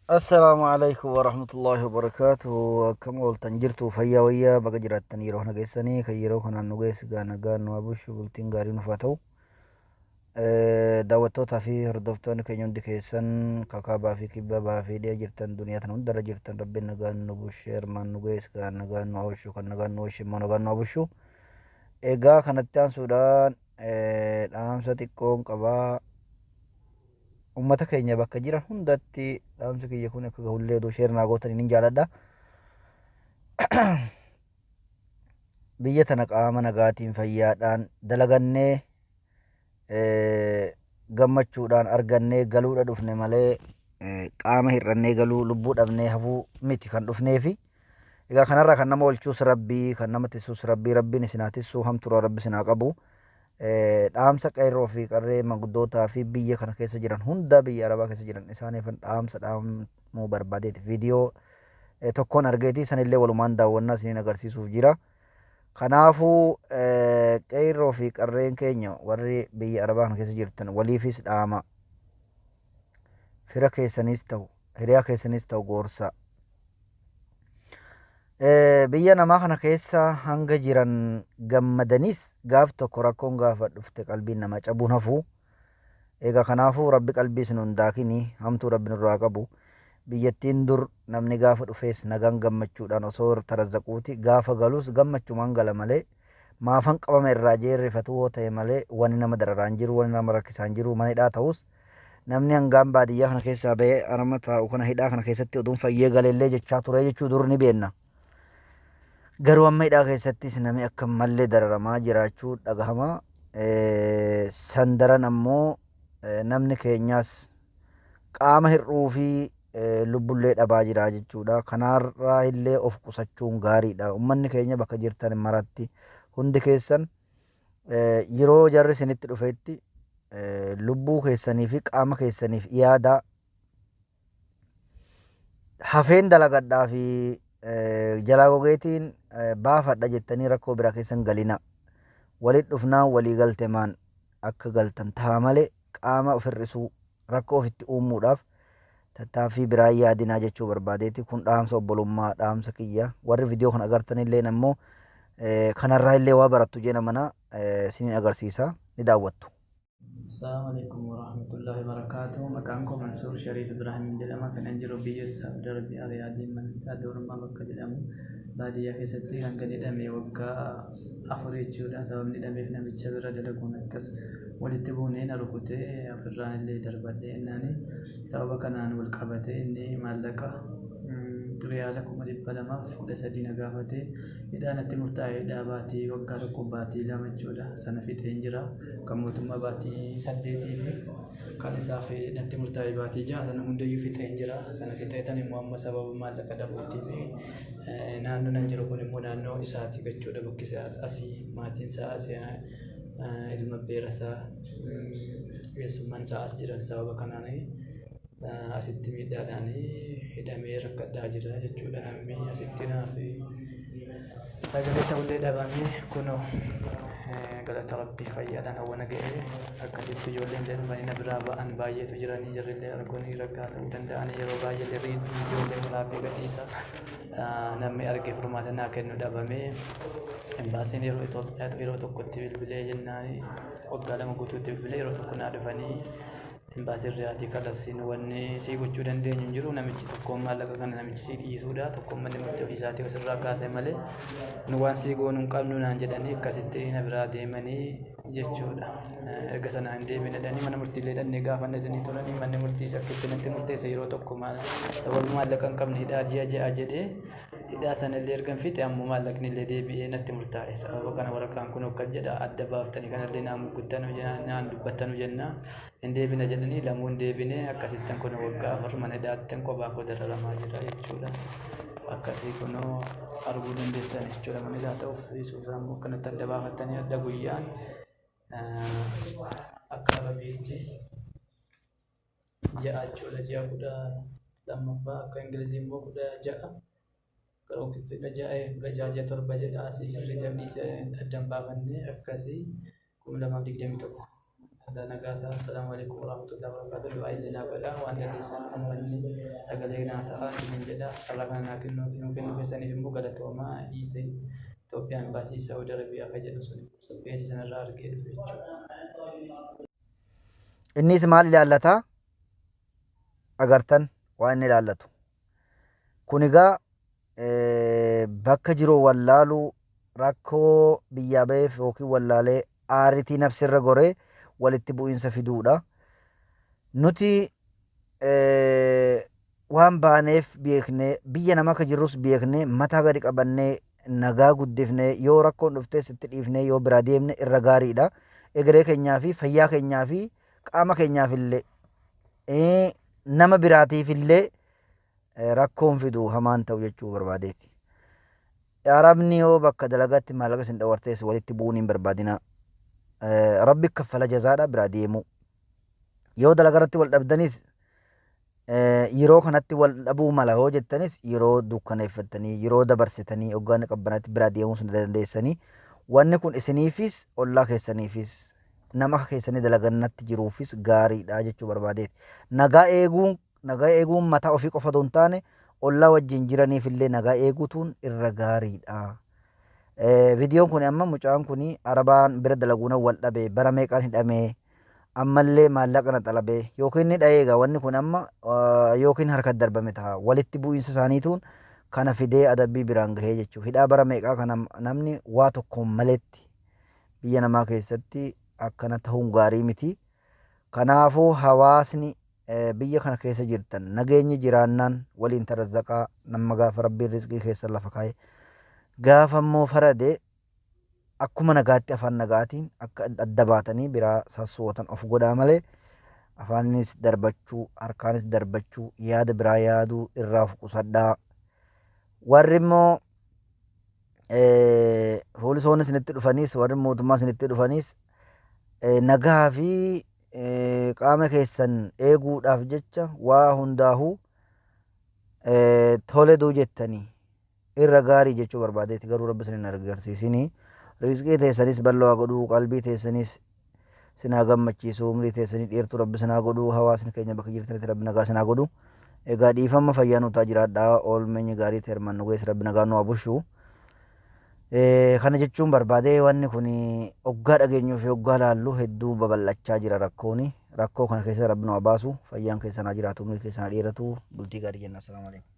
Assalaamu alaikum warahmatullahi wabarakaatuh. Akkam ooltan jirtu fayyaa wayyaa baga jiraattan yeroo kana geessanii kan yeroo kanaan nu geesse gaa nagaan nu haa bulchu bultiin gaarii nuuf haa ta'u. Daawwattootaa fi hordoftoonni keenya hundi keessan kakaabaa fi kibba bahaa fi dhiya jirtan duniyaa tana hundarra jirtan rabbiin nagaan nu bulchee armaan nu geesse gaa nagaan nu haa bulchu kan nagaan nu oolche immoo nagaan nu haa bulchu. Egaa kanatti aansuudhaan dhaamsa xiqqoon qabaa. Ummata keenya bakka jiran hundatti dhaamsi kiyya kun akka gahullee odoo share naa gootanii nin jaaladha. Biyya tana qaama nagaatiin fayyaadhaan dalagannee gammachuudhaan argannee galuudha dhufne malee qaama hir'annee galuu lubbuu dhabnee hafuu miti kan dhufneefi. Egaa kanarraa kan nama oolchus Rabbii kan nama tissus Rabbii Rabbiin isin haa tissu hamtuurraa Rabbi isin haa qabu. Dhaamsa qeerroo fi qarree manguddootaa fi biyya kana keessa jiran hunda biyya arabaa keessa jiran isaaniifan dhaamsa dhaamuu barbaadeeti. Viidiyoo tokkoon argeeti sanillee walumaan daawwannaa isiniin agarsiisuuf jira. Kanaafuu qeerroo fi qarreen keenya warri biyya arabaa kana keessa jirtan waliifis dhaama. Fira keessanis ta'u hiriyaa keessanis ta'u gorsa. Biyya namaa kana keessa hanga jiran gammadaniis gaaf tokko rakkoon gaafa dhufte qalbiin namaa cabuun hafu. Egaa kanaafuu Rabbi qalbii isin hin daakini hamtuu Rabbi nurraa qabu. Biyyattiin dur namni gaafa dhufees nagaan gammachuudhaan osoo tarazzaquuti gaafa galus gammachumaan gala malee maafan qabame irraa jee rifatuu hoo ta'e malee wani nama dararaa hin jiru wani nama rakkisaa hin jiru mana hidhaa ta'us Namni hangaan baadiyyaa kana keessaa bahee arama taa'u kana hidhaa kana keessatti oduun fayyee galeellee jechaa ture jechuu dur ni beenna. Garuu amma hidhaa keessattis namni akka mallee dararamaa jiraachuu dhagahama. San daran ammoo namni keenyaas qaama hir'uu fi lubbullee dhabaa jira jechuudha. Kanaarraa illee of qusachuun gaariidha. Ummanni keenya bakka jirtan maratti hundi keessan Yeroo jarri isinitti dhufetti lubbuu keessanii fi qaama keessaniif yaadaa. Hafeen dalagadhaa fi jalaa gogeetiin baafadha jettanii rakkoo biraa keessa hin galina. Walit dhufnaan walii galtemaan akka galtan taha malee qaama of hir'isuu rakkoo ofitti uumuudhaaf tattaaffii biraa hin yaadinaa jechuu barbaadeeti. Kun dhaamsa obbolummaa, dhaamsa kiyya. Warri viidiyoo kana agartanilleen ammoo kanarraa illee waa barattu jeen amana isiniin agarsiisa. Ni daawwattu. Assalamu alaikum warahmatullahi wabarakatuh. Maqaan koo Mansuur Shariif Ibrahim jedhama. Kanan jiru biyya Saudi Arabiyaa Riyaadii Malkaa Doormaa bakka jedhamu baadiyyaa keessatti kan gadi hidhame waggaa 4 jechuudha. Sababni hidhameef namicha bira dalaguun akkas walitti buunee na rukutee ofirraan illee darbadhee jennaani sababa kanaan wal qabatee inni maallaqa riyaala 213,000 na gaafate. Hidhaa natti murtaa'e hidhaa baatii waggaa tokko baatii 2 jechuudha. Sana fixeen jira. Kan mootummaa baatii 8 fi kan isaaf natti murtaa'e baatii 6 sana hundayyuu fixeen jira. Sana fixeetan immoo amma sababa maallaqa dhabuutiif Naannoon an jiru kun immoo naannoo isaati jechuudha. Bakki isaa asii maatiin isaa asii ilma beera isaa eessummaan isaa as jiran sababa kanaan asitti miidhaadhaan hidhamee rakkadhaa jira jechuudha. Namni asitti naaf sagalee ta'ullee dhabamee kunoo galata rabbii fayyaadhaan hawwana ga'ee akkasitti ijoolleen illee dhufanii na biraa ba'an baay'eetu jiranii jarrillee arguun ragaa ta'uu danda'anii yeroo baay'ee jarri ijoollee waraabee gadhiisa namni argee furmaata naa kennu dhabamee embaasiin yeroo Itoophiyaa yeroo tokkotti bilbilee jennaan waggaa 2 guutuutti bilbilee yeroo tokko naa dhufanii Imbaasiin Riyaadii kalasiin wanni sii gochuu dandeenyu hin jiru namichi tokkoon maallaqa kana namichi sii dhiisuudha tokkoon manni murtii ofii isaatii osirraa kaase malee nu waan sii goonu hin qabnu naan jedhanii akkasitti na biraa deemanii jechuudha. Erga sanaa hin deebine jedhanii mana murtiilee dhannee gaafanne jedhanii turanii manni murtiis akka itti natti murteesse yeroo tokko sababa maallaqa hin qabne hidhaa ji'a 6 jedhee hidhaa sanallee ergan fixe ammoo maallaqni illee deebi'ee natti murtaa'e. Sababa kana waraqaan kun akkas jedha adda baaftanii kanallee naan gurguttanu naan dubbattanu jenna. Hin deebina jedhanii lamuu hin deebine akkasittan kun waggaa 4 mana hidhaattan kophaa koo dararamaa jira jechuudha. Akkasii kunoo arguu dandeessan jechuudha mana hidhaa ta'uuf dhiisuu isaa immoo akkanatti adda baafattanii adda guyyaan akka arabiitti 6 jechuudha ji'a 12ffaa akka ingilizii immoo 16 garuu 16 16 ji'a 7 jedha asii sirriitti abdiisa addan baafanne akkasii 2021. Nagaa ta'a. Assalaamu alaikum warahmatullahi wabarakatuh. Du'aa illee naa godhaa waan dandeessan uummanni sagalee naa ta'a isiniin jedha. Carraa kana naa kennuu nuu kennuu keessaniif immoo galatoomaa. Itoophiyaan Embaasii Saawudi Arabiyaa kan jedhu sun peejii sanarraa argee dhufe jechuudha. Innis maal ilaallataa? Agartan waan inni ilaallatu. Kun egaa bakka jiru wallaaluu, rakkoo biyyaa ba'eef yookiin wallaalee aaritii nafsirra goree walitti bu'iinsa fiduudha. Nuti waan baaneef beeknee, biyya nama akka jirrus beeknee, mataa gadi qabannee nagaa guddifnee, yoo rakkoon dhuftes itti dhiifnee yoo biraa deemne irra gaariidha. Egeree keenyaa fi fayyaa keenyaa fi qaama keenyaaf illee, nama biraatiif illee rakkoon fidu hamaan ta'u jechuu barbaadeeti. Arabni yoo bakka dalagaatti maallaqa isin dhawartees walitti bu'uun hin barbaadina. Rabbi kaffala jazaadha biraa deemuu. Yoo dalaga irratti wal dhabdanis, yeroo kanatti wal dhabuu mala yoo jettanis, yeroo dukkaneeffattanii, yeroo dabarsitanii, hoggaan qabbanaatti biraa deemuu sun dandeessanii, wanni kun isiniifis ollaa keessaniifis nama akka keessanii dalagannatti jiruufis gaariidha jechuu barbaadeeti. Nagaa eeguun mataa ofii qofa otoo hin taane ollaa wajjin jiraniif illee nagaa eeguutuun irra gaariidha. Viidiyoon kun amma mucaan kun arabaan bira dalaguun wal dhabe, bara meeqaan hidhamee, ammallee maallaqa na xalabee, yookiin ni dha'ee. Egaa wanni kun amma yookiin harkatti darbame ta'a, walitti bu'iinsa isaaniituun kana fidee adabbii biraan gahee jechuudha. Hidhaa bara meeqaa kana namni waa tokkoon maletti biyya namaa keessatti akkana ta'uun gaarii miti. Kanaafuu hawaasni biyya kana keessa jirtan nageenyi jiraannaan waliin tarazzaqaa. Nama gaafa Rabbiin rizqii keessa lafa kaa'e, gaafa immoo farade, akkuma nagaatti afaan nagaatiin akka adda baatanii biraa sassootan of godhaa malee afaanis darbachuu, harkaanis darbachuu, yaada biraa yaaduu irraa of qusadhaa. Warri immoo poolisoonni isinitti dhufanis, warri mootummaa isinitti dhufanis, nagaa fi qaama keessan eeguudhaaf jecha waa hundaahuu tole duu jettanii irra gaarii jechuu barbaadeeti. Garuu Rabbi isin hin agarsiisinii, rizqii teessanis bal'oo haa godhuu, qalbii teessanis sin haa gammachiisu, umrii teessanii dheertuu Rabbi sin haa godhuu. Hawaasni keenya bakka jirtanitti Rabbi nagaa sin haa godhu. Egaa dhiifama, fayyaa nutaa jiraadhaa. Oolmeenyi gaarii ta'e hirmaan nu geesse, Rabbi nagaa nu haa bushu. Kana jechuun barbaadee, wanni kun hoggaa dhageenyuu fi hoggaa laallu hedduu babal'achaa jira rakkooni. Rakkoo kana keessa Rabbi nu haa baasu. Fayyaan keessan haa jiraatu, umrii keessan haa dheeratu. Bultii gaarii jenna. Assalaamu alaikum.